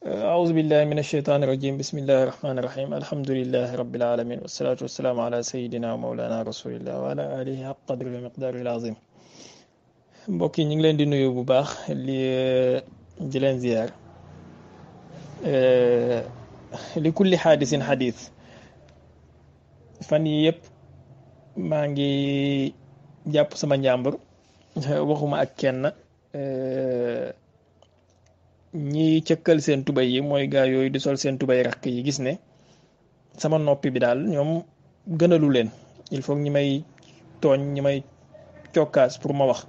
أعوذ بالله من الشيطان الرجيم بسم الله الرحمن الرحيم الحمد لله رب العالمين والصلاة والسلام على سيدنا ومولانا رسول الله وعلى آله حق قدر ومقداره العظيم mbokk yi ñu ngi leen di nuyu bu baax di leen ziyaar li kulli xaadisin xadiis fan yi yëpp maa ngi jàpp sama njàmbur waxuma ak kenn ñi cëkkal seen tubay yi mooy gaa yooyu di sol seen tubay rakk yi gis ne sama noppi bi daal ñoom gënalu leen il faut ñi may tooñ ñi may cokkaas pour ma wax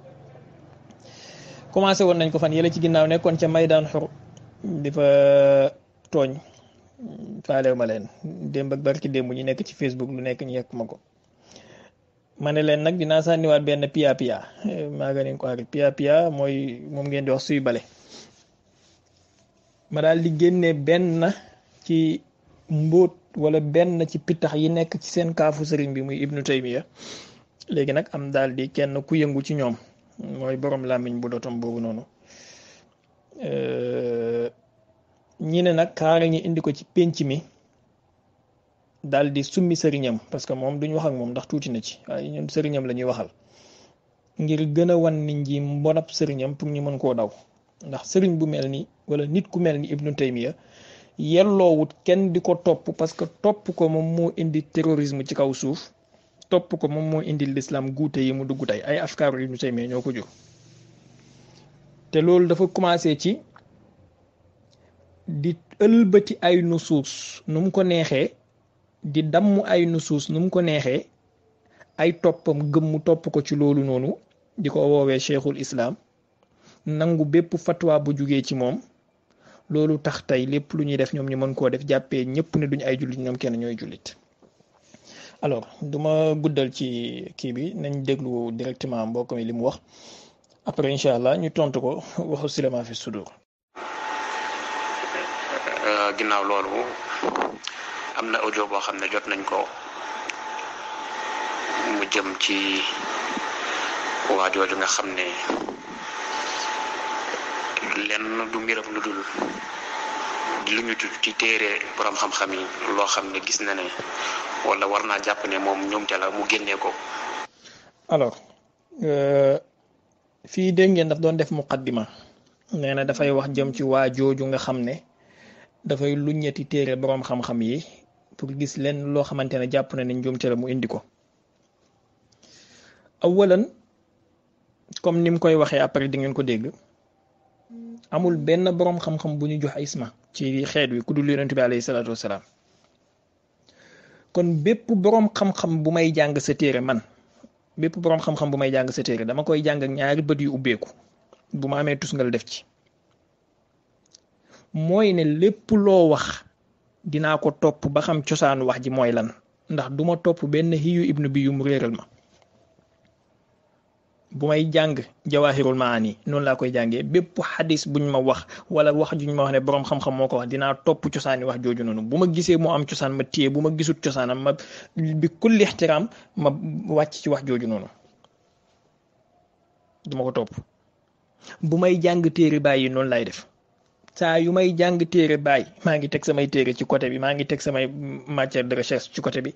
commencé woon nañ ko fan yële ci ginnaaw nekkoon ca Maydaan Xur di fa tooñ faalew ma leen démb ak barki démb ñu nekk ci Facebook lu nekk ñu yekk ma ko ma ne leen nag dinaa sànniwaat benn pia pia maa nga ko ak pia pia mooy moom ngeen di wax suy bale ma daal di génne benn ci mbóot wala benn ci pittax yi nekk ci seen kaafu sëriñ bi muy Ibnu Taymiya léegi nag am daal di kenn ku yëngu ci ñoom mooy borom làmmiñ bu dotom boobu noonu ñi ne nag kaara ñi indi ko ci pénc mi daal di summi sëriñam parce que moom duñ wax ak moom ndax tuuti na ci waaye ñun sëriñam la ñuy waxal ngir gën a wan nit ñi mbonab sëriñam pour ñu mën koo daw ndax sëriñ bu mel ni wala nit ku mel ni Ibnu Taymiya yelloowut kenn di ko topp parce que topp ko moom moo indi terrorisme ci kaw suuf topp ko moom moo indi l'islam guute yi mu dugg tey ay afkaaru Ibnu Taymiya ñoo ko jur te loolu dafa commencé ci di ëlbati ay nusuus nu mu ko neexee di damm ay nusuus nu mu ko neexee ay toppam gëm mu topp ko ci loolu noonu di ko woowee cheikhul islam nangu bépp fatwa bu jugee ci moom loolu tax tey lépp lu ñuy def ñoom ñu mën koo def jàppee ñëpp ne duñ ay jullit ñoom kenn ñooy jullit alors duma guddal ci kii bi nañ déglu directement mbokk mi li mu wax après incha allah ñu tontu ko waxu silama fi sudur. ginnaaw loolu am na audio boo xam ne jot nañ ko mu jëm ci waa jooju nga xam ne lenn du mbiram lu dul di lu ñu tudd ci téere borom xam-xam yi loo xam ne gis na ne wala war naa jàpp ne moom ñoomte la mu génnee ko. alors fii dégg ngeen daf doon def muqaddima nee na dafay wax jëm ci waa jooju nga xam ne dafay luññeti téere borom xam-xam yi pour gis leen loo xamante ne jàpp na ne njuumte la mu indi ko awalan comme ni mu koy waxee après di ngeen ko dégg amul benn borom xam-xam bu ñu jox isma ci xeet wi ku dul yonent bi alayhi salaatu wasalaam kon bépp borom xam-xam bu may jàng sa téere man bépp borom xam-xam bu may jàng sa téere dama koy jàng ak ñaari bët yu ubbeeku bu ma amee tusngal def ci mooy ne lépp loo wax dinaa ko topp ba xam cosaanu wax ji mooy lan ndax duma topp benn xiyu ibnu bi yu mu réeral ma bu may jàng jawahirul maani noonu laa koy jàngee bépp xadis buñ ma wax wala wax juñ ma wax ne boroom xam-xam moo ko wax dinaa topp cosaani wax jooju noonu bu ma gisee moo am cosaan ma téye bu ma gisut cosaanam ma bi kulli ixtiraam ma wàcc ci wax jooju noonu duma ko topp bu may jàng téere bàyyi noonu lay def saa yu may jàng téere baay maa ngi teg samay téere ci côté bi maa ngi teg samay matière de recherche ci côté bi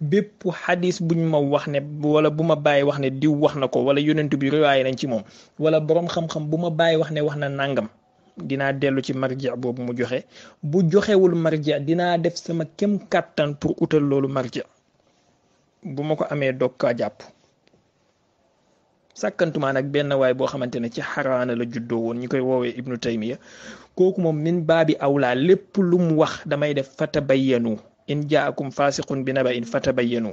bépp xadis buñ ma wax ne wala bu ma bàyyi wax ne diw wax na ko wala yonent bi riwaaye nañ ci moom wala boroom xam-xam bu ma bàyyi wax ne wax na nàngam dinaa dellu ci marji boobu mu joxe bu joxewul marji dinaa def sama kem kàttan pour utal loolu marji bu ma ko amee doog kaa jàpp sàkkantumaa nag benn waay boo xamante ne ci xaraana la juddoo woon ñu koy woowee Ibnu Taymiya kooku moom min baabi awlaa lépp lu mu wax damay def fatabayyanu in jaakum fasiqun bi naba in fatabayyanu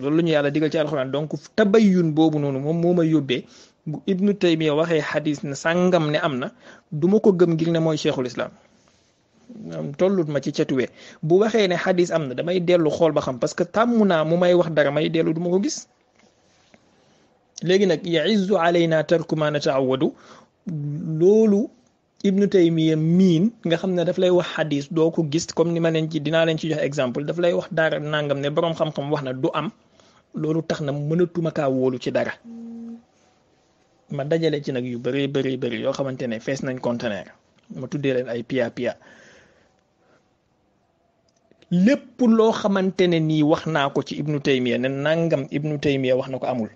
loolu lu ñu yàlla digal ci alxuraan donc tabayyun boobu noonu moom moo ma yóbbee bu Ibnu Taymiya waxee xadis ne sàngam ne am na du ma ko gëm ngir ne mooy cheikhul islam tollut ma ci cetuwee bu waxee ne xadis am na damay dellu xool ba xam parce que tàmm naa mu may wax dara may dellu du ma ko gis léegi nag yaizzu alayna tarku ma nataawadu loolu Ibnu Taymiya miin nga xam ne daf lay wax xadis doo ko gis comme ni ma leen ci dinaa leen ci jox exemple daf lay wax dara nangam ne boroom xam-xam wax na du am loolu tax na mënatuma kaa wóolu ci dara ma dajale ci nag yu bari yoo xamante ne fees nañ conteneur ma tuddee leen ay piya lépp loo xamante ne nii wax naa ko ci ibnu taymiya ne nangam ibnu taymiya wax na ko amul.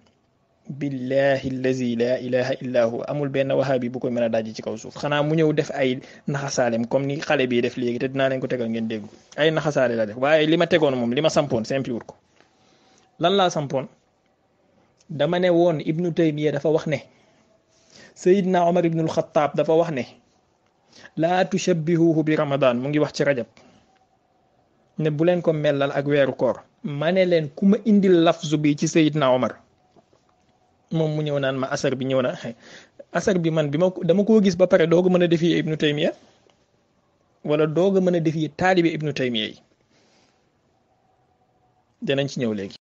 billahi allazi la ilaha illa hu amul benn wahabi bu koy mën a dajji ci kaw suuf xanaa mu ñëw def ay naxasaalem comme ni xale bii def léegi te dinaa leen ko tegal ngeen dégg ay naxasaale la def waaye li ma tegoon moom li ma sampoon simple wut ko lan laa sampoon dama ne woon ibnu taymiya dafa wax ne sayidna omar ibnul xataab dafa wax ne laa tushabbihuhu bi ramadan mu ngi wax ci rajab ne bu leen ko mellal ak weeru koor ma ne leen ku ma indil lafzu bi ci sayidna omar moom mu ñëw naan ma asar bi ñëw na asar bi man dama koo gis ba pare doog a mën a defee ibnu taymiya wala doog a mën a defee taalibe ibnu taymiya yi danañ ci ñëw léegi.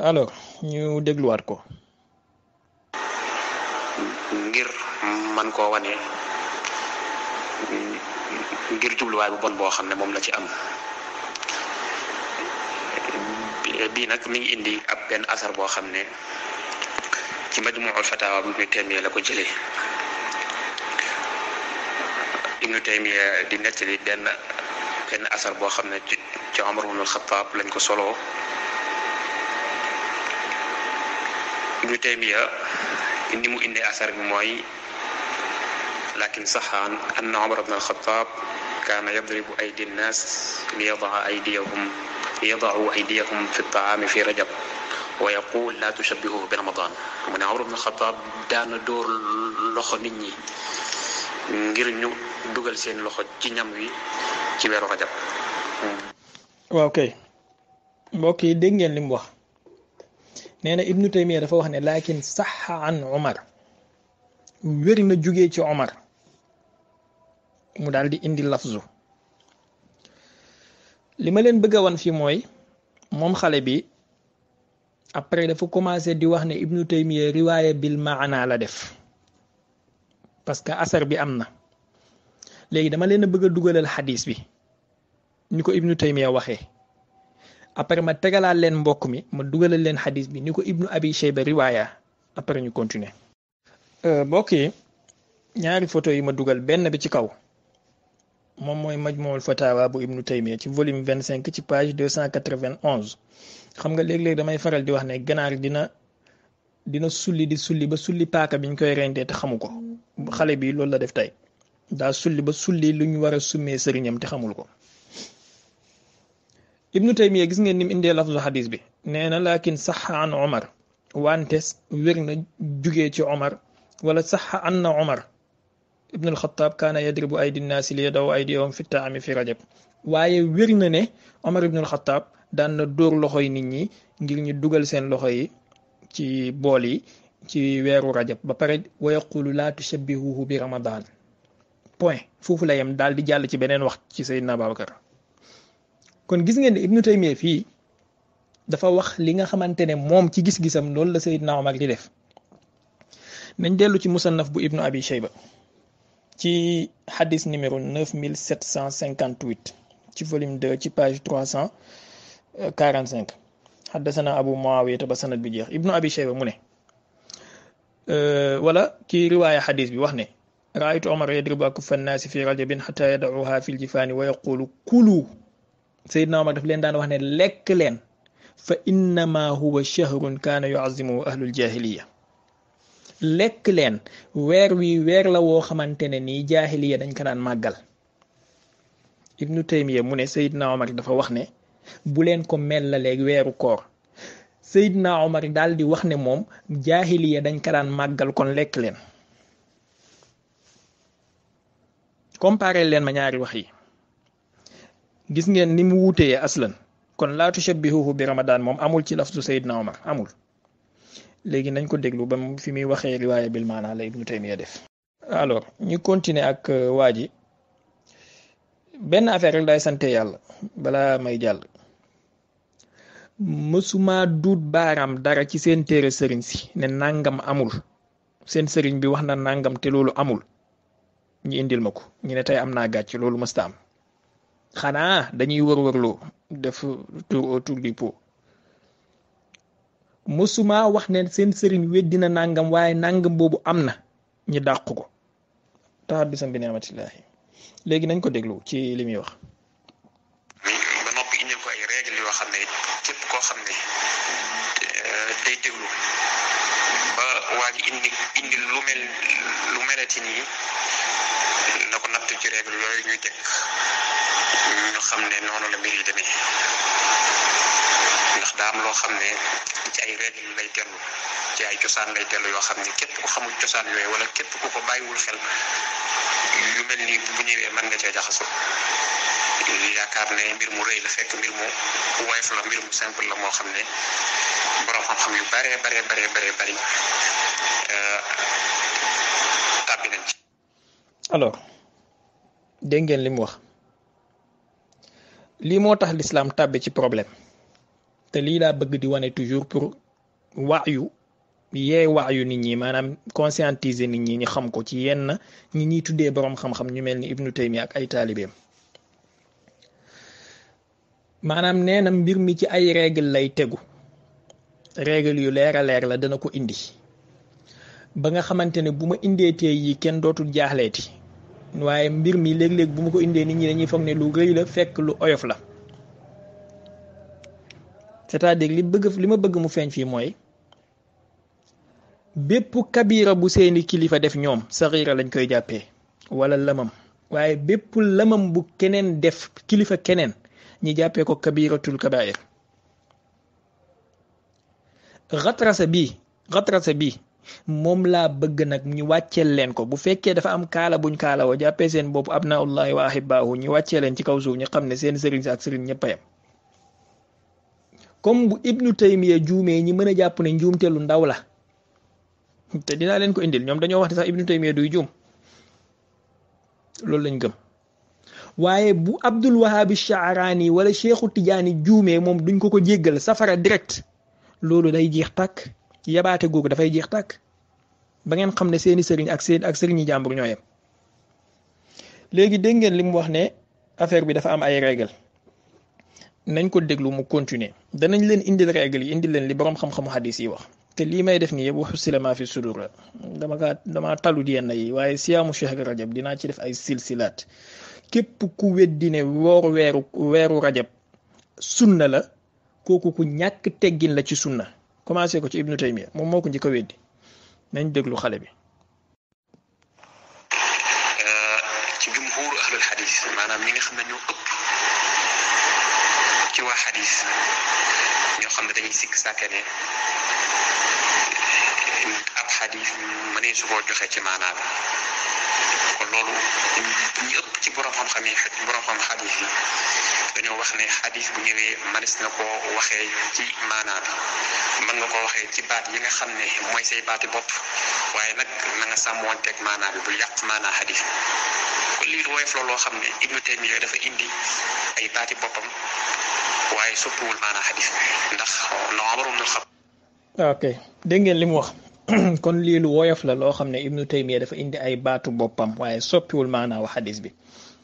Alors ñu dégluwaat ko. ngir man koo wane ngir jubluwaay bu bon boo xam ne moom la ci am bii nag mi ngi indi ab benn asar boo xam ne ci majmuul fatawa bu Ibnu Taymiya la ko jëlee Ibnu Taymiya di nettali benn asar boo xam ne ci Omar ibnul Xattaab lañ ko soloo Ibnu Taymiya ni mu indee asar bi mooy lakin saxa anna Omar ibnul Xattaab kaana yadribu aydi nnaas liyadacu aydiyahum fi taami fi rajab wa yaqul laa tushabbihuhu bi ramadan mu ne Omar ibn Xataab daana dóor loxo nit ñi ngir ñu dugal seen loxo ci ñam wi ci weeru rajab. waaw kay mbokk yi dégg ngeen li mu wax nee na ibnu taymiya dafa wax ne lakin saxa an Omar wér na jugee ci Omar mu daal di indi lafzu li ma leen bëgg a wan fii mooy moom xale bi après dafa commencé di wax ne ibnu taymiya riwaaya bil maana la def parce que asar bi am na léegi dama leen a bëgg a dugalal xadis bi ni ko ibnu taymiya waxee après ma tegalaat leen mbokk mi ma dugalal leen xadis bi ni ko ibnu abi shayba riwaaya après ñu continuer mbokk yi ñaari photo yi ma dugal benn bi ci kaw moom mooy majmuul fatawa bu ibnu taymiya ci volume 25 ci page 291 xam nga léeg-léeg damay faral di wax ne ganaar dina sulli di sulli ba sulli paaka biñ koy rendee te xamu ko xale bi loolu la def tey daa sulli ba sulli lu ñu war a summee sëriñam te xamul ko ibnu taymiya gis ngeen ni mu indee lafzu xadis bi nee na lakin saxa an omar wante wér na jugee ci omar wala saxa anna omar ibnul xataab kaana yadribu aydi nnaasi li yadaw aydiyahum fi taami fi rajab waaye wér na ne omar ibnul xataab daan na dóor loxoy nit ñi ngir ñu dugal seen loxo yi ci bool yi ci weeru rajab ba pare wa yaqulu laa tushabbihuhu bi ramadan point foofu la yem daal di jàll ci beneen wax ci Seydina Babacar kon gis ngeen ne ibnu taymiya fii dafa wax li nga xamante ne moom ci gis-gisam loolu la Seydina Omar di def nañ dellu ci musannaf bu ibnu abi shayba ci hadis numéro 9758 ci volume 2 ci page 345 haddasana abu muawiya ba sanad bi jeex ibnu abi shayba mu ne wala ci riwaaya hadis bi wax ne raaytu omar yadribu akuffa nnaasi fi rajabin xata yadauha fi ljifaani wa yaqulu kulu Seydina Omar daf leen daan wax ne lekk leen fa innama huwa shahrun kaana yuazimuhu ahlul jahiliya lekk leen weer wi weer la woo xamante ne nii jaahiliya dañ ko daan màggal ibnu taymiya mu ne Seydina Omar dafa wax ne bu leen ko mellaleeg weeru koor Seydina Omar daal di wax ne moom jaahiliya dañ ko daan màggal kon lekk leen comparé leen ma ñaari wax yi gis ngeen ni mu wuutee aslan kon laa tushabbihuhu bi ramadan moom amul ci lafzu Seydina Omar amul léegi nañ ko déglu ba fi muy waxee riwaaya bil maana la ibnu taymiya def alors ñu continuer ak waa ji benn affaire rek day sante yàlla balaa may jàll mësuma duut baaraam dara ci seen téere sëriñ si ne nangam amul seen sëriñ bi wax na nangam te loolu amul ñu indil ma ko ñu ne tey am naa gàcc loolu mësta am xanaa dañuy wër-wërloo def tour autour du pot mësuma wax ne seen sëriñ weddina nangam waaye nangam boobu am na ñu dàq ko taxaddisam bi ni'matillahi léegi nañ ko déglu ci li muy wax. ba noppi indil ko ay règle yoo xam ne képp koo xam ne day déglu ba waa ji indi lu melati nii na ko natt ci règle yooyu ñuy teg ñu xam ne noonu la mbir yi demee ndax daa am loo xam ne ci ay règle lay tellu ci ay cosaan lay tellu yoo xam ne képp ku xamul cosaan yooyu wala képp ku ko bàyyiwul xel yu mel ni bu ñëwee mën nga cee jaxasoo yaakaar ne mbir mu rëy la fekk mbir mu woyof la mbir mu simple la moo xam ne borom xam-xam yu bare tàbbi nañ ci. alors dégg ngeen li mu wax lii moo tax l'islam tàbbi ci problème te lii laa bëgg di wane toujours pour waayu nit ñi maanaam conscientiser nit ñi ñu xam ko ci yenn ñi ñuy tuddee borom xam-xam ñu mel ni Ibnu Taymiya ak ay taalibeem maanaam nee na mbir mi ci ay règle lay tegu règle yu leer a leer la dana ko indi ba nga xamante ne bu ma indee tey yi kenn dootul jaaxleeti waaye mbir mi léeg-léeg bu ma ko indee nit ñi dañuy foog ne lu rëy la fekk lu oyof la c'est-à-dire li ma bëgg mu feeñ fii mooy bépp kabira bu seeni kilifa def ñoom saxiira lañ koy jàppee wala lamam waaye bépp lamam bu keneen def kilifa keneen ñi jàppee ko kabiratul kabair xatrasa bi moom laa bëgg nag ñu wàcceel leen ko bu fekkee dafa am kaala buñ kaala woo jàppee seen bopp abnaullahi wa ahibbaahu ñu wàccee leen ci kaw suuf ñu xam ne seen sëriñ si ak sëriñ ñëpp a yem comme bu Ibnu Taymiya juumee ñi mën a jàpp ne njuumte lu ndaw la te dinaa leen ko indil ñoom dañoo wax ne sax Ibnu Taymiya duy juum loolu lañ gëm waaye bu Abdul Wahab Sha'rani wala Cheikhu Tidiane juumee moom duñ ko jéggal safara direct loolu day jeex tàkk yabaate googu dafay jeex tàkk ba ngeen xam ne seeni sëriñ ak sëriñi jàmbur ñoo yem léegi dégg ngeen li mu wax ne affaire bi dafa am ay règle nañ ko déglu mu continuer danañ leen indil règle yi indil leen li borom xam-xamu hadis yi wax te lii may def nii yëpp waxu silama fi sudur la dama talu di yenn yi waaye siyaamu shahri rajab dinaa ci def ay silsilaat képp ku weddi ne weeru rajab sunna la kooku ku ñàkk teggin la ci sunna commencé ko ci Ibnu Taymiya moom moo ko njëkk a weddi nañ déglu xale bi. ci jumhuur ahlul xadis maanaam ñi nga xam ne ñoo ëpp ci waa xadis ñoo xam ne dañuy sikk sàkke ne ab xadis mënee su koo joxe ci maanaam kon loolu ñi ëpp ci borom xam-xam xadis yi dañoo wax ne xadis bu ñëwee manis na ko waxee ci maanaa bi mën nga ko waxee ci baat yi nga xam ne mooy say baati bopp waaye nag na nga sàmmoonteeg maanaa bi bul yàq maanaa xadis kon lii lu woyof la loo xam ne Ibnu Taymiya dafa indi ay baati boppam waaye soppiwul maanaa xadis ndax no Umar ibn al-Khattab ok dégg ngeen li mu wax kon lii lu woyof la loo xam ne Ibnu Taymiya dafa indi ay baatu boppam waaye soppiwul maanaa wax xadis bi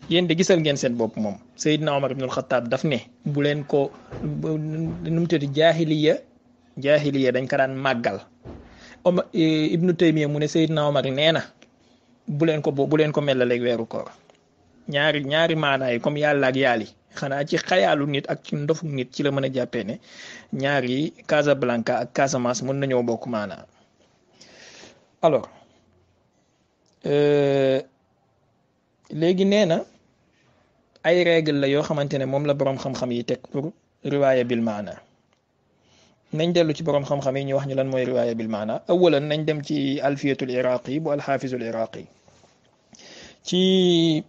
yéen de gisal ngeen seen bopp moom Seydina Omar ibnul Xattaab daf ne bu leen ko nu mu tudd jaahiliya dañ ko daan màggal Ibnu Taymiya mu ne Seydina Omar nee na bu leen ko mellaleeg weeru koor ñaari maanaa yi comme yàlla ak yàlli xanaa ci xayaalu nit ak ci ndofu nit ci la mën a jàppee ne ñaari Casablanca ak Casamance mën nañoo bokk maanaa alors léegi nee na ay règle la yoo xamante ne moom la boroom xam-xam yi teg pour riwaaya bil maana nañ dellu ci boroom xam-xam yi ñu wax ñu lan mooy riwaaya bil maana awalan nañ dem ci alfiyatul iraqi bu alxaafizul iraqi ci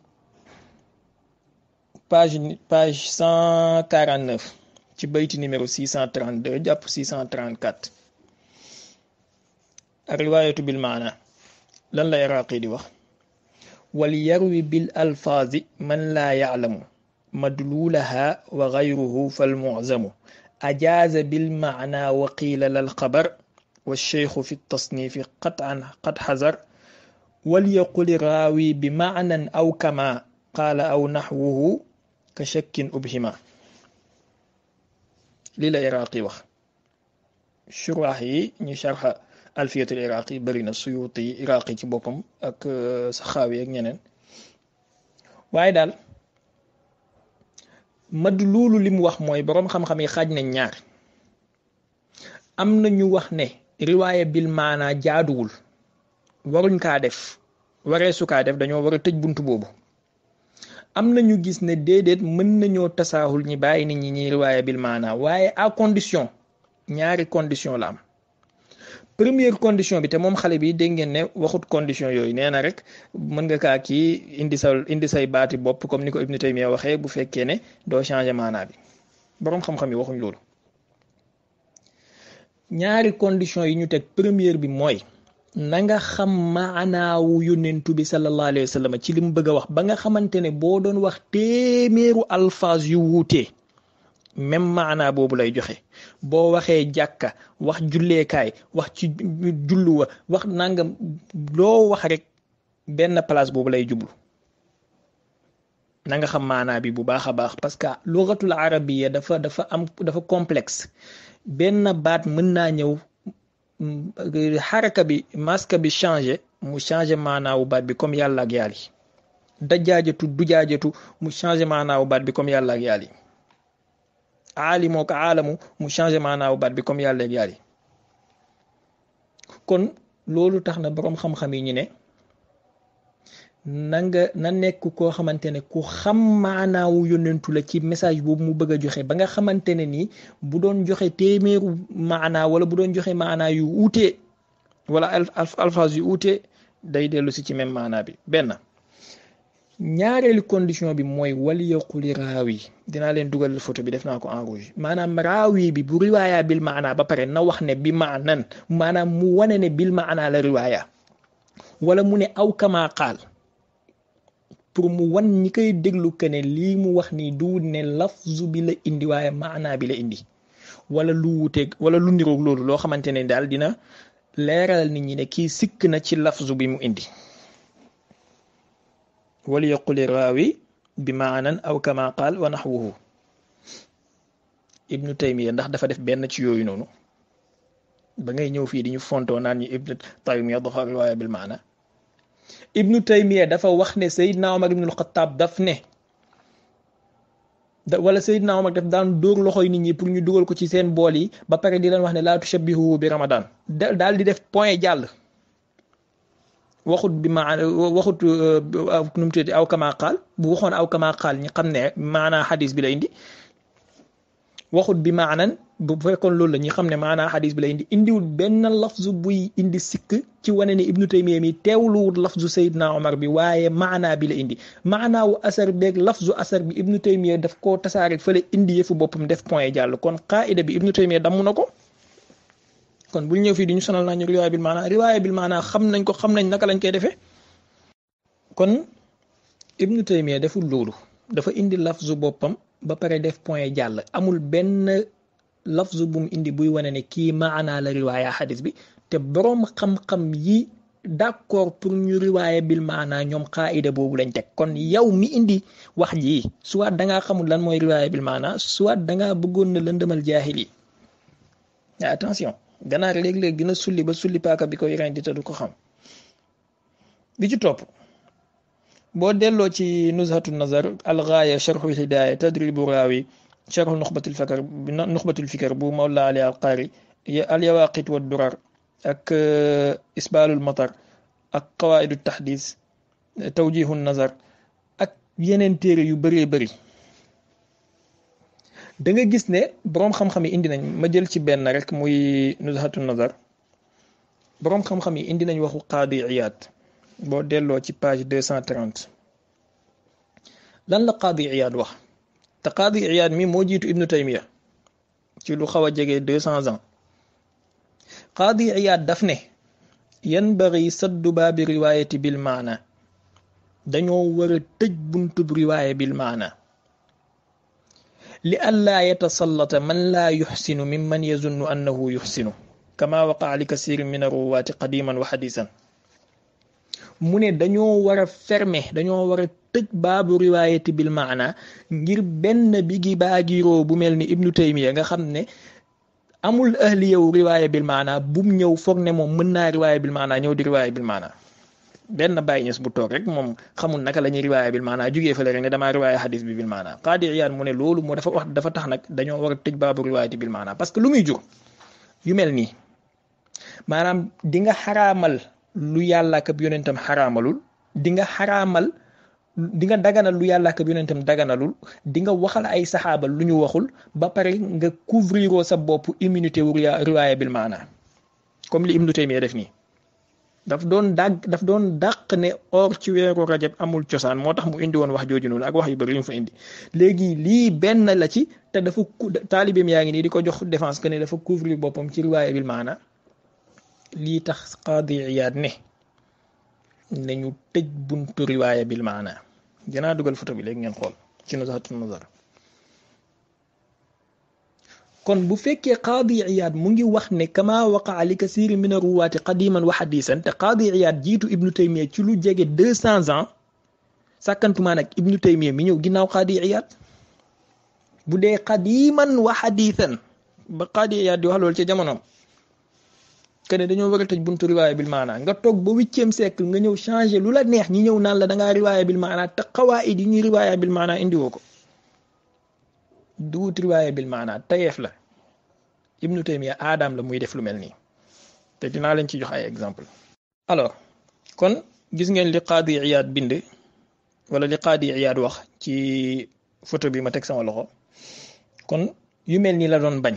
page 149 ci bayti numéro 632 jàpp 634 riwaayatu bil maana lan la iraqi di wax وليروي بالألفاظ من لا يعلم مدلولها وغيره فالمعزم أجاز بالمعنى وقيل للخبر والشيخ في التصنيف قد حذر وليقل الراوي بمعنى أو كما قال أو نحوه كشك أبهما للعراقي وخ شرحي نشرح alfiyatul iraqi bëri na suyuti iraqi ci boppam ak saxaawi ak ñeneen waaye daal mad loolu li mu wax mooy boroom xam-xam yi xaaj nañ ñaar. am na ñu wax ne riwaaya bil maana jaaduwul waruñ kaa def wareesu kaa def dañoo war a tëj bunt boobu. am na ñu gis ne déedéet mën nañoo tasaahul ñi bàyyi nit ñi ñuy riwaaya bil maana waaye à condition ñaari condition la am. première condition bi te moom xale bi dégg ngeen ne waxut condition yooyu nee na rek mën nga kaa kii indi say baati bopp comme ni ko Ibnu Taymiya waxee bu fekkee ne doo changer maanaa bi boroom xam-xam yi waxuñ loolu. ñaari condition yi ñu teg première bi mooy na nga xam maanaawu yonentu bi sallallahu alayhi wa sallam ci li mu bëgg a wax ba nga xamante ne boo doon wax téeméeru alfaaz yu wuutee même maanaa boobu lay joxe. boo waxee jàkka wax julleekaay wax ci julluwa wax nangam loo wax rek benn place boobu lay jublu. na nga xam maanaa bi bu baax a baax parce que lugatul arabiya dafa complexe. benn baat mën naa ñëw xaraka bi maska bi changé mu changé maanaawu baat bi comme yàlla ak yàlla yi dajaajatu dujaajatu mu changé maanaawu baat bi comme yàlla ak yàlla yi aalimoo ko aalamu mu changé maanaawu baat bi comme yàlla ak yàlla yi kon loolu tax na boroom xam-xam yi ñu ne na nekk koo xamante ne ku xam maanaawu yonentu la ci message boobu mu bëgg a joxe ba nga xamante ne nii bu doon joxe téeméeru maanaa wala bu doon joxe maanaa yu uutee wala alfaaz yu uutee day dellu si ci même maanaa bi. benn ñaareelu condition bi mooy wali yaquli raawi dinaa leen dugal photo bi def naa ko en rouge maanaam raawi bi bu riwaaya bil maanaa ba pare na wax ne bi maanan maanaam mu wane ne bil maanaa la riwaaya wala mu ne aw kama qaal pour mu wan ñi koy déglu que ne lii mu wax nii du ne lafzu bi la indi waaye maanaa bi la indi wala lu wuteeg wala lu niroog loolu loo xamante ne daal dina leeral nit ñi ne kii sikk na ci lafzu bi mu indi. wali yaquli raawi bi maanan aw kama qaal wa naxwuhu. Ibnu Taymiya ndax dafa def benn ci yooyu noonu ba ngay ñëw fii di ñu fontoo naan ñu Ibnu Taymiya dafa riwaaya bil maana. Ibnu Taymiya dafa wax ne Seydina Omar ibnul Xattaab daf ne wala Seydina Omar daf daan dóor loxoy nit ñi pour ñu dugal ko ci seen bool yi ba pare di leen wax ne laa tushabbihu bi Ramadan daal di def point jàll. waxut bi waxut nu mu tuddati aw kama qaal bu waxoon aw kama qaal ñi xam ne maanaa xadis bi la indi waxut bi maanan bu fekkoon loolu la ñi xam ne maanaa xadis bi la indi indiwul benn lafzu buy indi sikk ci wane ne Ibnu Taymiya mi teewluwut lafzu Seydina Omar bi waaye maanaa bi la indi maanaawu asar beeg lafzu asar bi Ibnu Taymiya daf koo tasaare fële indi yëfu boppam def point jàll kon qaida bi Ibnu Taymiya damm na ko. kon bul ñëw fii di ñu sonal naa ñu riwaaya bil maana xam nañ naka lañ koy defee. kon Ibnu Taymiya deful loolu dafa indi lafzu boppam ba pare def point jàll amul benn lafzu bu mu indi buy wane ne kii maanaa la riwaaya xadis bi te boroom xam-xam yi d'accord pour ñu riwaaya bil maana ñoom qaida boobu lañ teg. kon yow mi indi wax ji soit dangaa xamul lan mooy riwaaya bil maana soit dangaa bëggoon na lëndëmal jaahil yi. attention. ganaar léeg-léeg dina sulli ba sulli paaka bi koy rendi te du ko xam. bi ci topp boo delloo ci nuzhatu nazar algaaya sharxul hidaaya tadribu raawi sharxu nuxbatul fikar bu mawla ali alqaari alyawaqit wa durar ak isbaalul matar ak qawaidu taxdis tawjihu nazar ak yeneen téere yu bëree bëri da nga gis ne boroom xam-xam yi indi nañ ma jël ci benn rek muy nuzhatu nazar boroom xam-xam yi indi nañ waxu qaadi Iyaad boo delloo ci page 230 lan la qaadi Iyaad wax te qaadi Iyaad mi moo jiitu Ibnu Taymiya ci lu xaw a jege 200 ans qaadi Iyaad daf ne yanbaghi saddu baabi riwaayati bil maana dañoo war a tëj buntub riwaaya bil maana li allaa yatasallata man laa yuxsinu mimman yazunnu annahu yuxsinu kama waqaa li kasirin min arruwaati qadiman wa xadisan mu ne dañoo war a fermer dañoo war a tëj baabu riwaayati bil maana ngir benn bigi baagiroo bu mel ni Ibnu Taymiya nga xam ne amul ahliyawu riwaaya bil maana bum ñëw foog ne moom mën naa riwaaya bil maana ñëw di riwaaya bil maana benn Baay Ñas bu toog rek moom xamul naka la ñuy riwaaya bil maanaa jugee fële rek ne damaa riwaaya xadis bi bil maanaa Qaadi Iyaad mu ne loolu moo dafa tax nag dañoo war a tëj baabu riwaayati bil maanaa parce que lu muy jur yu mel nii maanaam di nga xaraamal lu yàlla ak yonentam xaraamalul di nga xaraamal di nga daganal lu yàlla ak yonentam daganalul di nga waxal ay saxaaba lu ñu waxul ba pare nga couvriroo sa bopp immunité wu riwaaya bil maanaa comme li Ibnu Taymiya def nii daf doon dàq ne or ci weeru rajab amul cosaan moo tax mu indi woon wax jooju noonu ak wax yu bëri yu mu fa indi léegi lii benn la ci te dafa taalibeem yaa ngi nii di ko jox défense que ne dafa couvrir boppam ci riwaaya bil maana lii tax Qaadi Iyaad ne nañu tëj buntu riwaaya bil maana dinaa dugal photo bi léegi ngeen xool ci Nuzhatun Nazar kon bu fekkee Qaadi Iyaad mu ngi wax ne kama waqaa li kasiiri min ruwaati qadiman wa hadisan te Qaadi Iyaad jiitu Ibnu Taymiya ci lu jege 200 ans sàkkantumaa nag Ibnu Taymiya mi ñëw ginnaaw Qaadi Iyaad bu dee qadiman wa hadisan ba Qaadi Iyaad di wax loolu ci jamonoom que ne dañoo war a tëj buntu riwaaya bil maana nga toog ba 8e siècle nga ñëw changer lu la neex ñi ñëw naan la da ngaa riwaaya bil maana te qawaid yi ñuy riwaaya bil maana indiwoo ko duut riwaaya bil maana tayeef la Ibnu Taymiya aadam la muy def lu mel nii te dinaa leen ci jox ay exemple alors kon gis ngeen li Qaadi Iyaad bind wala li Qaadi Iyaad wax ci photo bi ma teg sama loxo kon yu mel nii la doon bañ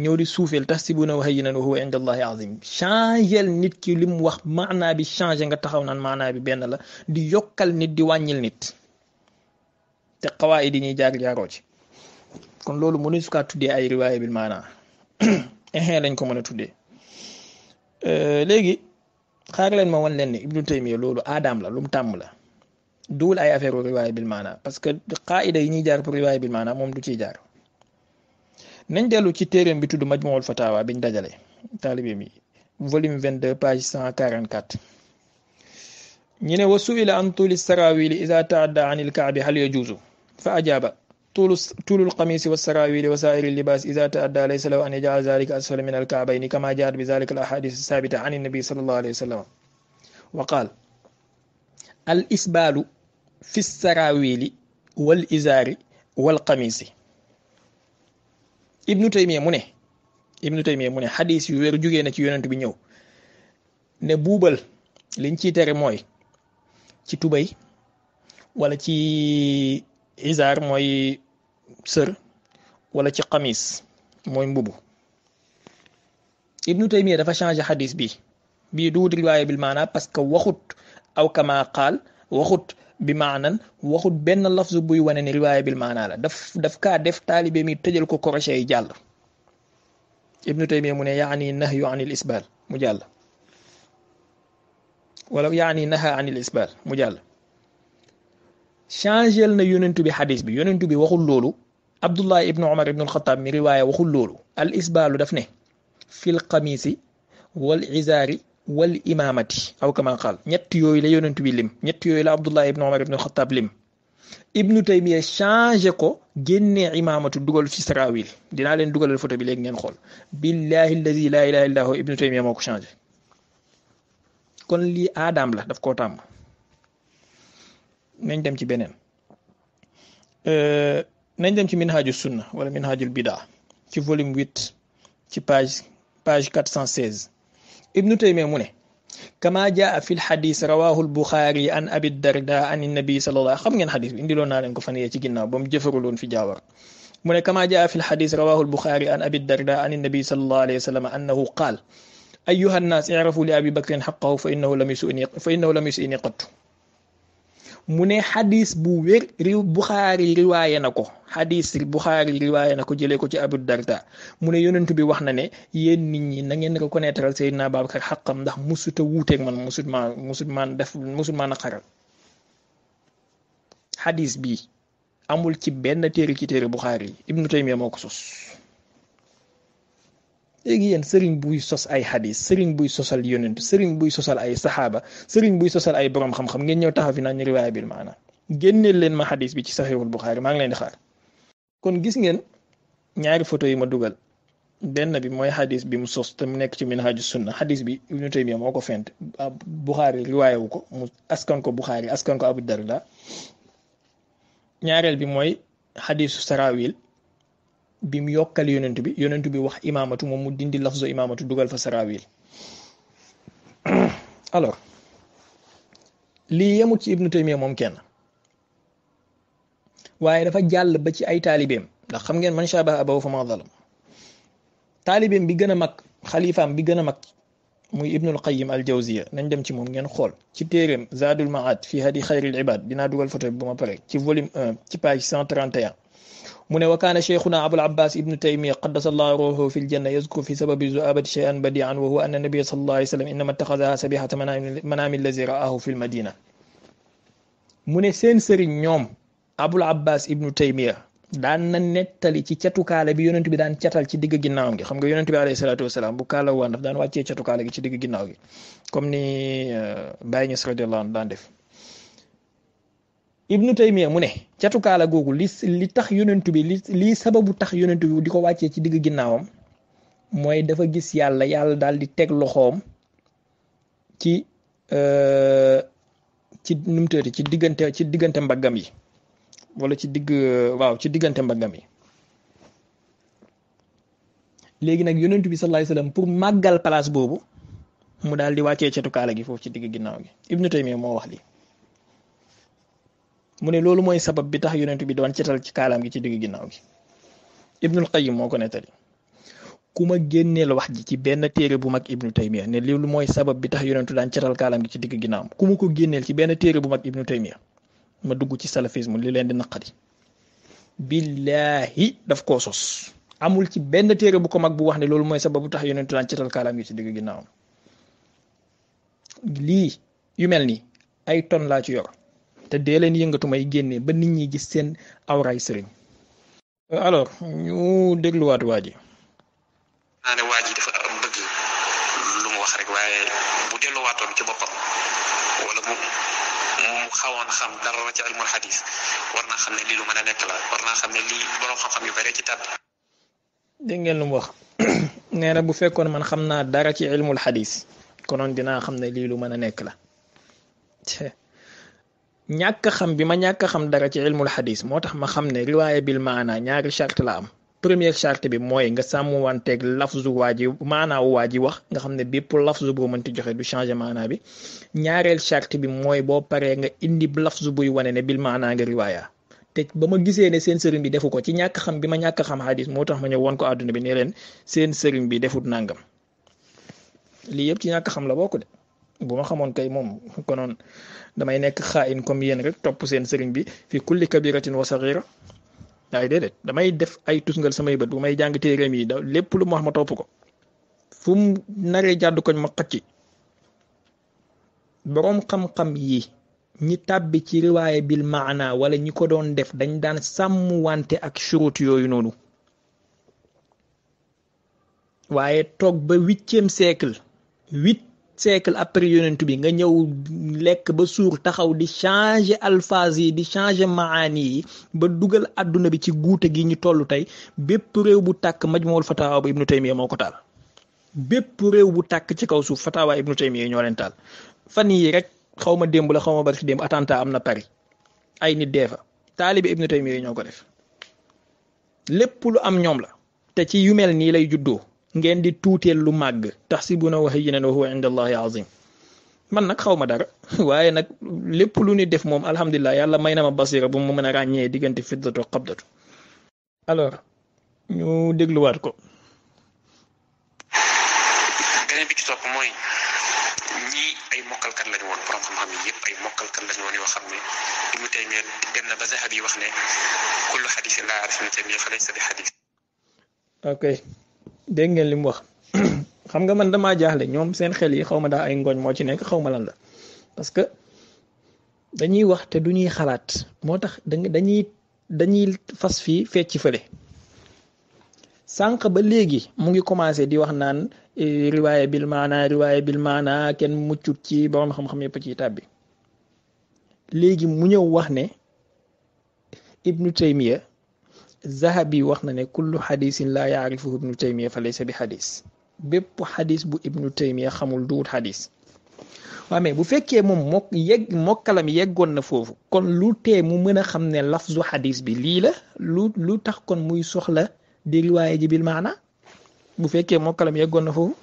ñëw di suufeel tahsibuunahu hayyinan wa huwa inda Allahi azim changel nit ki li mu wax maanaa bi changé nga taxaw naan maanaa bi benn la di yokkal nit di wàññil nit te qawaid yi ñuy jaar-jaaroo ci kon loolu mënu su kaa tuddee ay riwaaya bil maanaa lañ ko mën a tuddee léegi xaar leen ma wan leen ne Ibnu Taymiya loolu aadam la lu mu tàmm la duwul ay affaire u riwaaya bil maanaa parce que qaida yi ñuy jaar pour riwaaya bil maanaa moom du ciy jaar nañ dellu ci téeréem bi tudd Majmuul Fatawa biñ dajale taalibe mi volume 22 page 144 ñu ne wa su'ila an tuuli sarawili ida taadda an il kaabi hal yajuuzu fa ajaaba tuulu lqamisi wa sarawili wa saa'iri libaas ida taadda laysa lahu an yaj'ala zalika asfala min alkaabayni kama jaat bi zalika al ahadis sabita an innabi sallallahu alayhi wa sallam wa qaal al isbaalu fi sarawili wal izaari wal qamisi Ibnu Taymiya mu ne xadis yu wér jugee na ci yonent bi ñëw ne buubal liñ ciy tere mooy ci tubay wala ci izaar mooy sër wala ci xamis mooy mbubu Ibnu Taymiya dafa changé xadis bii duwut riwaaya bil maana parce que waxut aw kama qaal waxut bi maanan waxut benn lafzu buy wane ne riwaaya bil maana la daf kaa def taalibe mi tëjal ko crochet yi jàll Ibnu Taymiya mu ne yaani nahyu anil isbal mu jàll wala yaani naha anil isbal mu jàll changel na yonentu bi xadis bi yonentu bi waxul loolu Abdullah ibnu Umar ibnu alxataab mi riwaaya waxul loolu al isbaalu daf ne fil qamisi wal izaari wal imaamati aw kama qaal ñett yooyu la yonentu bi lim ñett yooyu la Abdullah ibnu Umar ibnu alxataab lim Ibnu Taymiya changé ko génnee imaamatu dugal ci sarawil dinaa leen dugalal photo bi léegi ngeen xool billahi alladi laa ilaha illa hu Ibnu Taymiya moo ko changé kon lii aadam la daf koo tàmm nañ dem ci beneen nañ dem ci minhaju sunna wala minhajul bidaa ci volume 8 ci page 416 Ibnu Taymiya mu ne kama jaa fi lxadis rawahu lbuxaari an abi darda an nabi sallallahu xam ngeen xadis bi indiloon naa leen ko fan yee ci ginnaaw ba mu jëfaruloon fi jaawar mu ne kama jaa fi lxadis rawahu lbuxaari an abi darda an nabi sallallahu alayhi wa sallam annahu qaal ayuha nnaas irafu li abi bakrin xaqahu fa innahu lam yusini qattu mu ne xadis bu wér Buxaari riwaaye na ko xadis Buxaari riwaaye na ko jëlee ko ci Abu Darda mu ne yonent bi wax na ne yéen nit ñi na ngeen reconnaître Seydina Babacar xaqam ndax musuta wuuteeg man musut maa naqaral xadis bi amul ci benn téere ci téere Buxaari yi Ibnu Taymiya moo ko sos léegi yéen sëriñ buy sos ay xadis sëriñ buy sosal yonent sëriñ buy sosal ay saxaaba sëriñ buy sosal ay borom xam-xam ngeen ñëw taxaw fi naan ñu riwaaya bil maana génneel leen ma xadis bi ci saxiixul Buxaari maa ngi leen di xaar kon gis ngeen ñaari photo yi ma dugal benn bi mooy xadis bi mu sos te mu nekk ci minhaju sunna xadis bi Ibnu Taymiya moo ko fent Buxaari riwaaye wu ko mu askan ko Buxaari askan ko Abu Darda. ñaareel bi mooy xadisu sarawil bi mu yokkal yonent bi wax imaamatu moom mu dindi lafzo imaamatu dugal fa sarawil. alors lii yemut ci Ibnu Taymiya moom kenn waaye dafa jàll ba ci ay taalibeem ndax xam ngeen man shabaha abahu fa ma zalam taalibeem bi gën a mag xalifaam bi gën a mag muy Ibnul Qayyim al Jawziya nañ dem ci moom ngeen xool ci téeréem Zadul Maad fi hadi xayril ibad dinaa dugal photo bi bu ma pare ci volume 1 ci page 131 mu ne wa kaana cheikhuna Abul Abbas Ibnu Taymiya qaddasallahu ruuhu fi ljanna yazkuru fi sababi zuabati shay'an badi'an wa huwa anna nabiyya sallallahu alayhi wa sallam innama ittaxadaha sabihata manaami allazi ra'ahu fi lmadina. mu ne seen sëriñ ñoom Abul Abbas Ibnu Taymiya daan na nettali ci catu kaala bi yonent bi daan catal ci digg ginnaawam gi xam nga yonent bi alayhi salaatu wasalaam bu kaala waan daf daan wàccee catu kaala gi ci digg ginnaaw gi comme ni Baye Niass radiyallahu anhu daan def. Ibnu Taymiya mu ne catu kaala googu li tax yonent bi li sababu tax yonent bi di ko wàccee ci digg ginnaawam mooy dafa gis yàlla daal di teg loxoom ci nu mu tëddee ci diggante mbaggam yi. wala ci diggante mbaggam yi léegi nag yonent bi sallallahu alayhi wasallam pour màggal place boobu mu daal di wàccee cetu kaala gi foofu ci digg ginnaaw gi Ibnu Taymiya moo wax li mu ne loolu mooy sabab bi tax yonent bi doon cetal ci kaalaam gi ci digg ginnaaw gi Ibnul Qayyim moo ko nettali ku ma génneel wax ji ci benn téere bu mag Ibnu Taymiya ne loolu mooy sabab bi tax yonentu daan cetal kaalaam gi ci digg ginnaawam ku ma ko génneel ci benn téere bu mag Ibnu Taymiya ma dugg ci salafisme li leen di naqari billahi daf koo sos amul ci benn téere bu ko mag bu wax ne loolu mooy sababu tax yonentu daan cetal kaalaam gi ci digg ginnaawam lii yu mel ni ay ton laa ci yor te dee leen yëngatu may génnee ba nit ñi gis seen awraay sëriñ. alors ñu dégluwaat waa ji. naa ne waa ji dafa am bëgg lu mu wax rek waaye bu delluwaatoon ci boppam wala mu xawoon xam dara ci ilmul xadis war naa xam ne lii lu mën a nekk la war naa xam ne lii borom xam-xam yu bare ci tàbbi. dégg ngeen lu mu wax nee na bu fekkoon man xam naa dara ci ilmul xadis konoon dinaa xam ne lii lu mën a nekk la ñàkk xam bi ma ñàkk xam dara ci ilmul xadis moo tax ma xam ne riwaaya bil maana ñaari charte la am. première charte bi mooy nga sàmmwanteeg lafzu waa ji maanaawu waa ji wax nga xam ne bépp lafzu boo mënti joxe du changer maanaa bi ñaareel charte bi mooy boo paree nga indi lafzu buy wane ne bil maanaa nga riwaaya te ba ma gisee ne seen sëriñ bi defu ko ci ñàkk xam bi ma ñàkk xam xadis moo tax ma ñëw woon ko àdduna bi ne leen seen sëriñ bi defut nangam lii yëpp ci ñàkk xam la bokk de bu ma xamoon kay moom konoon damay nekk xaayin comme yéen rek topp seen sëriñ bi fi kulli kabiratin wa saghira waaye déedéet damay def ay tusngal samay bët bu may jàng téeréem yi da lépp lu mu wax ma topp ko fu mu naree jàddu koñ ma xacci boroom xam-xam yi ñi tàbbi ci riwaaya bil maana wala ñi ko doon def dañ daan sàmm wante ak shurut yooyu noonu waaye toog ba 8e siècle 8 siècle après yonent bi nga ñëw lekk ba suur taxaw di changer alphase yi di changer maani yi ba dugal adduna bi ci guute gi ñu toll tey bépp réew bu tàkk majmuul fatawa bu Ibnu Taymiya moo ko taal bépp réew bu tàkk ci kaw suuf fatawa Ibnu Taymiya ñoo leen taal fan yi rek xaw ma démb la xaw ma barki démb attentat am na Paris ay nit dee fa taalibi Ibnu Taymiya ñoo ko def lépp lu am ñoom la te ci yu mel nii lay juddoo ngeen di tuuteel lu màgg tahsibunahu hayyinan wa huwa inda Allahi azim man nag xaw ma dara waaye nag lépp lu ni def moom alhamdulilah yàlla may na ma basira bu mu mën a ràññee diggante fiddatu ak qabdatu alors ñu dégluwaat ko. beneen bi ci topp mooy ñii ay mokkalkat lañu woon borom xam-xam yi yëpp ay mokkalkat lañu woon yoo xam ne Ibnu Taymiya dem na ba Zahabi wax ne kullu xadisin laa yaarifu Ibnu Taymiya fa laysa bi xadis. ok dégg ngeen li mu wax xam nga man damaa jaaxle ñoom seen xel yi xaw ma daa ay ngooñ moo ci nekk xaw ma lan la parce que dañuy wax te du ñuy xalaat moo tax dañuy fas fii fecc fële sànq ba léegi mu ngi commencé di wax naan riwaaya bil maana kenn muccut ci borom xam-xam yëpp ci tàbbi léegi mu ñëw wax ne Ibnu Taymiya Zahabi wax na ne kullu xadisin laa yaarifuhu ibnu taymiya fa laysa bi xadis, bépp xadis bu ibnu taymiya xamul duwut xadis. waaw mais bu fekkee moom mokkalam yeggoon na foofu, kon lu tee mu mën a xam ne lafzu xadis bi lii la, lu tax kon muy soxla di riwaaye ji bil maana bu fekkee mokkalam yeggoon na foofu.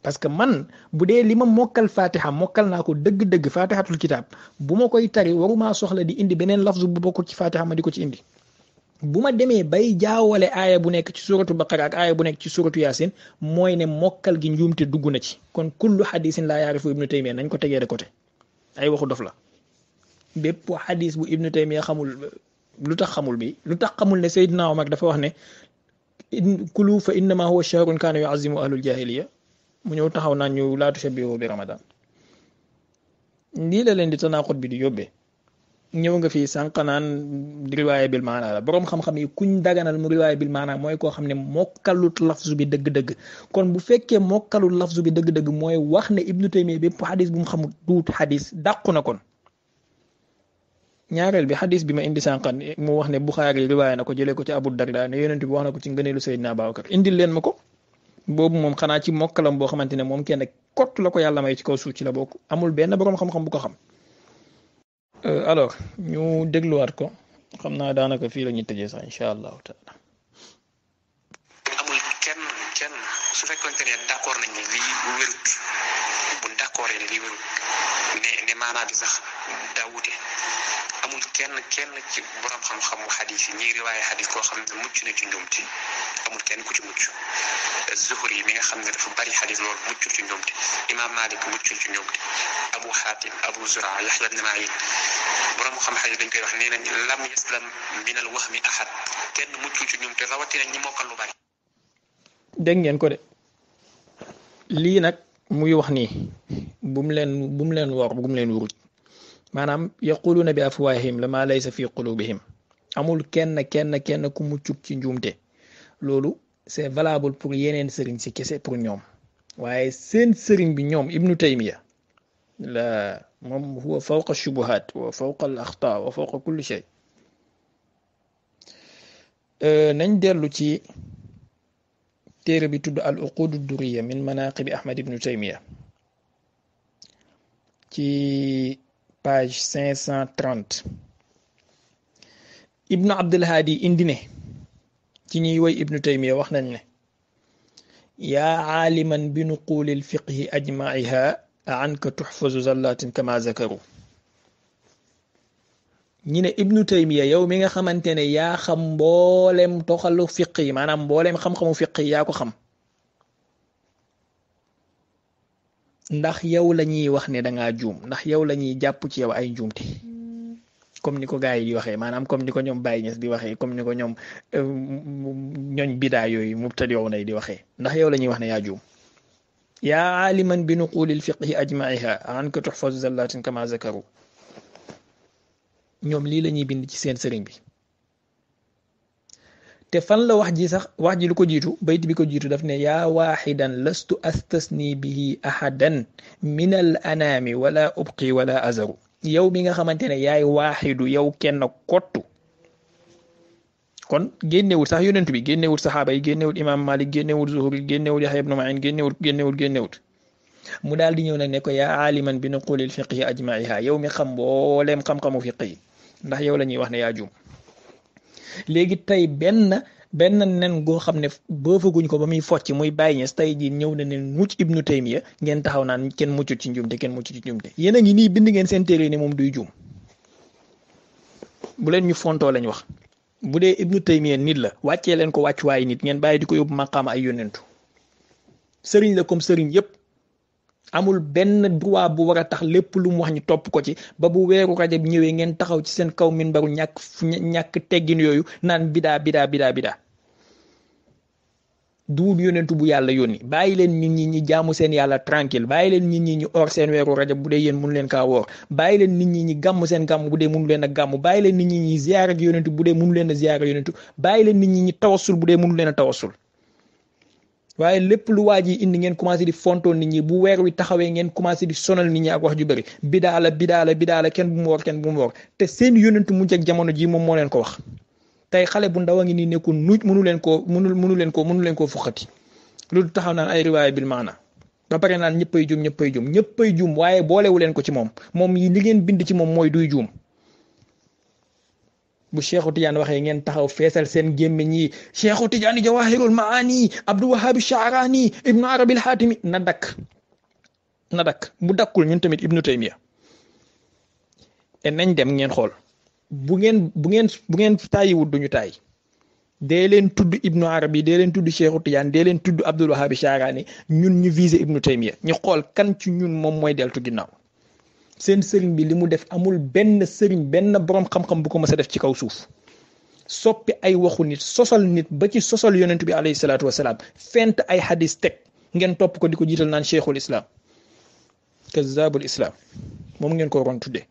parce que man bu dee li ma mokkal fatiha mokkal naa ko dëgg-dëgg fatihatul kitab, bu ma koy tari waruma soxla di indi beneen lafzu bu bokkul ci fatiha ma di ko ci indi. bu ma demee bay jaawale aaya bu nekk ci suratu baqara ak aaya bu nekk ci suratu yaasin, mooy ne mokkal gi njuumte dugg na ci. kon kullu xadisin laa yaarifu ibnu taymiya nañ ko tegee de côté, ay waxu dof la. bépp xadis bu ibnu taymiya xamul, lu tax xamul bi, lu tax xamul ne Seydina Omar dafa wax ne kulu fa innama huwa shahrun kaana yuazimu ahlul jahiliya, mu ñëw taxaw naan ñu laa tushabbihu bi ramadan. lii la leen di tanaqut bi di yóbbee. ñëw nga fii sànq naan riwaaye bil maana la, boroom xam-xam yi kuñ daganal mu riwaaye bil maana mooy koo xam ne mokkalut lafzu bi dëgg-dëgg. kon bu fekkee mokkalut lafzu bi dëgg-dëgg mooy wax ne ibnu taymiya bépp xadis bu mu xamul duut xadis, dàqu na kon. ñaareel bi xadis bi ma indi sànqan mu wax ne Buxaari riwaaye na ko jëlee ko ci Abu Darda ne yonent bi wax na ko ci ngëneelu Seydina Abubakar, indil leen ma ko. boobu moom xanaa ci mokkalam boo xamante ne moom kenn kott la ko yàlla may ci kaw suuf ci la bokk, amul benn boroom xam-xam bu ko xam. alors ñu dégluwaat ko, xam naa daanaka fii la ñuy tëjee sax incha allahu taala. amul kenn su fekkoonte ne d'accord nañ ne lii wérut, bu d'accord ne lii wérut ne maanaa bi sax daa wute, amul kenn ci borom xam-xamu xadis yi ñiy riwaaye xadis koo xam ne mucc na ci njuumte, amul kenn ku ci mucc. Zuhri mi nga xam ne dafa bari xadis loolu muccul ci njuumte, Imam Malik muccul ci njuumte, Abu Hatim, Abu Zura, Yahya ibn Ma'in, borom xam xadis dañ koy wax nee nañ lam yaslam min al wahmi ahad, kenn muccul ci njuumte rawatina ñi mokkal lu bari. dégg ngeen ko de, lii nag muy wax nii bu mu leen wor, bu mu leen wuruj. maanaam yaquluna bi afwahihim la ma laysa fi qulubihim, amul kenn ku muccut ci njuumte. loolu c'est valable pour yeneen sëriñ si kese pour ñoom, waaye seen sëriñ bi ñoom ibnu taymiya la moom huwa fawqa shubuhat wa fawqa al axta wa fawqa kulli shay. nañ dellu ci téere bi tudd al uqud durriya min manaqibi ahmad ibnu taymiya ci page 530. ibnu abdulhaadi indi ne ci ñuy woy ibnu taymiya wax nañ ne yaa aaliman bi nuquli lfiqhi ajmaiha anka tuxfazu zallatin kama zakaru. ñi ne ibnu taymiya yow mi nga xamante ne yaa xam mboolem toxalu fiq yi, maanaam mboolem xam-xamu fiq yi yaa ko xam, ndax yow la ñuy wax ne dangaa juum, ndax yow la ñuy jàpp ci yow ay njuumte, comme ni ko gars yi di waxee, maanaam comme ni ko ñoom Baye Niass di waxee, comme ni ko ñoom ñooñ bidaa yooyu mubtadi'un di waxee, ndax yow la ñuy wax ne yaa juum. yaa aaliman bi nuqulil fiqhi ajmaiha anka tuxfazu zallatin kama zakaru. ñoom lii la ñuy bind ci seen sëriñ bi, te fan la wax ji sax, wax ji lu ko jiitu, bayt bi ko jiitu daf ne yaa waaxidan lastu astasni bihi ahadan min al anaami wala ubqi wala azaru. yow mi nga xamante ne yaay waaxidu, yow kenn kottu. kon génnewul sax yonent bi, génnewul saxaaba yi, génnewul imam Malik, génnewul Zuhri, génnewul Yahya ibn Ma'in, génnewul mu daal di ñëw nag ne ko yaa aaliman bi nuqulil fiqhi ajmaiha, yow mi xam mbooleem xam-xamu fiq yi, ndax yow la ñuy wax ne yaa juum. léegi tey benn nen goo xam ne boofaguñ ko ba muy focc muy Baye Niass tey jii ñëw na ne mucc ibnu taymiya, ngeen taxaw naan kenn muccut ci njuumte, kenn muccut ci njuumte. yéen a ngi nii bind ngeen seen téere ne moom duy juum. bu leen ñu fontoo lañ wax. bu dee ibnu taymiya nit la, wàccee leen ko wàccuwaay nit, ngeen bàyyi di ko yóbbu maqaama ay yónnentu. sëriñ la comme sëriñ yépp, amul benn droit bu war a tax lépp lu mu wax ñu topp ko ci, ba bu weeru rajab ñëwee ngeen taxaw ci seen kaw minbaru ñàkk teggin yooyu naan bidaa. duul yonentu bu yàlla yónni. bàyyi leen nit ñi ñi jaamu seen yàlla tranquille, bàyyi leen nit ñi ñi or seen weeru rajab bu dee yéen mënu leen kaa woor, bàyyi leen nit ñi ñi gàmm seen gàmm bu dee mënu leen a gàmm, bàyyi leen nit ñi ñi ziyaara yonentu bu dee mënu leen a ziyaara yonentu, bàyyi leen nit ñi ñi tawassul bu dee mënu leen a tawassul. waaye lépp lu waa ji indi ngeen commencé di fontoon nit ñi, bu weer wi taxawee ngeen commencé di sonal nit ñi ak wax ju bëri, bidaa la kenn bu mu woor te seen yonentu mujj ak jamono ji moom moo leen ko wax. tey xale bu ndaw a ngi nii nekku nuuj mënu leen koo fuqati loolu taxaw naan ay riwaaya bil maana ba pare naan ñëppay juum waaye boolewu leen ko ci moom yi li ngeen bind ci moom mooy duy juum. bu Cheikhu Tidiane waxee ngeen taxaw feesal seen gémmiñ yi Cheikhu Tidiane Jawahirul Maani Abdul Wahhab Sha'rani Ibnu Arabi al-Hatimi na dakk bu dakkul ñun tamit Ibnu Taymiya nañ dem ngeen xool bu ngeen tàyyiwut duñu tàyyi dee leen tudd Ibnu Arabi dee leen tudd Cheikhu Tidiane dee leen tudd Abdul Wahhab Sha'rani ñun ñu visé Ibnu Taymiya ñu xool kan ci ñun moom mooy deltu ginnaaw. seen sëriñ bi li mu def amul benn borom xam-xam bu ko mës a def ci kaw suuf soppi ay waxu nit sosal nit ba ci sosal yonent bi alayhi salaatu wasalaam fent ay hadis teg ngeen topp ko di ko jiital naan cheikhul islam kazzabul islam moom ngeen ko waroon tuddee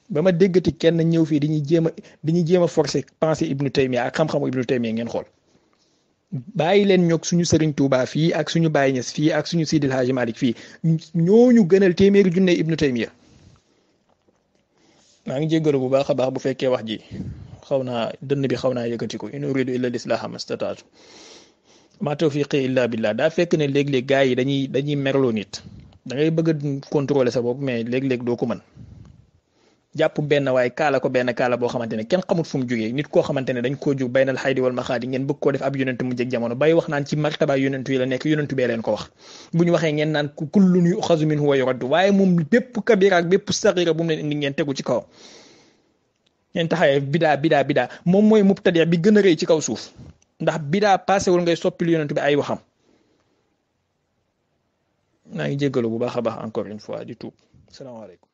ba ma déggati kenn ñëw fii dañuy jéem a forcer pensée Ibnu Taymiya ak xam-xamu Ibnu Taymiya ngeen xool bàyyi leen ñoog suñu Serigne Touba fii ak suñu Baye Niass fii ak suñu Sidil Hadji Malick fii ñooñu gënal téeméeri junne Ibnu Taymiya maa ngi jéggalu bu baax a baax bu fekkee wax ji dënn bi xaw naa yëkkati ko in uridu illa lislaha mastataatu ma tawfiqi illa billah daa fekk ne léeg-léeg gars yi dañuy merloo nit da ngay bëgg a contrôler sa bopp mais léeg-léeg doo ko mën jàpp benn waaye kaala ko benn kaala boo xamante ne kenn xamut fu mu jógee nit koo xamante ne dañ koo jug baynal xaydi wal maxaadi ngeen bëgg koo def ab yonentu mu jëg jamono bay wax naan ci martaba yonentu yi la nekk yonentu bee leen ko wax bu ñu waxee ngeen naan kullun yuxazu minhu wa yuraddu waaye moom bépp kabira ak bépp saxira bu mu leen indi ngeen tegu ci kawam ngeen taxawee bidaa moom mooy mubtadi bi gën a rëy ci kaw suuf ndax bidaa paasewul ngay soppil yonentu bi ay waxam maa ngi jéggalu bu baax a baax encore une fois di tuub salaamaaleykum